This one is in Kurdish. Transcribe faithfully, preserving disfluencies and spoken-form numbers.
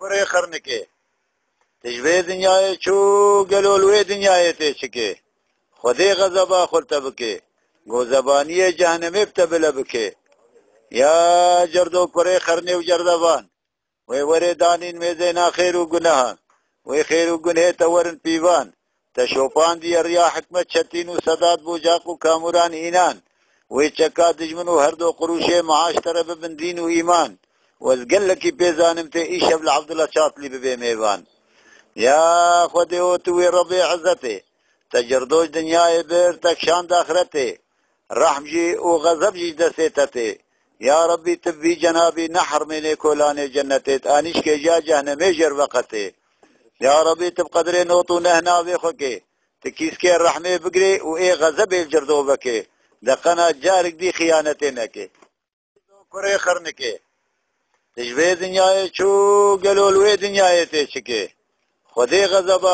Kurê xirnikê. Tu ji vê dinyayê çû, gelo li wê dinyayê tê çikê? Xwedê xezeba xwe li te bike. Go zebaniyê cehenemê bi te bile bike. Ya cerdo kurê xirnê û cerdevan. Wê werê danîn mêzêna xêr û gunehan. Wê xêr û gunehê te werin pîvan. Te şopandiye riya hikmet çetîn û sedat bocaq û kamûran înan. Wê çeka dijmin û her do qurûşê maaş te re bibin dîn û îman. Û ez gelekî pê zanim tê îşev li Abdullah Çatlî bibê mêvan. Ya Xwedê û tu wê Rebê Ezzetê. Te cerdo ji dinyayê bir, te kişand axretê. Rehm jî û xezeb jî ji destê te tê. Ya Rebbî, tu bi vî cenabî nehermênê kolanê cennetê, tu anî ji kêja cehnemê jê re veqetê. Ya Rebbî, tu bi qedrê not û neh navê xwe kê. Tu kîskê rehmê bigirê û ê xezebê li cerdo vekê. De qena carik dî xiyanetê nekê. Kurê xirnikê. Tu ji vê dinyayê çû, gelo li wê dinyayê tê çikê? Xwedê xezeba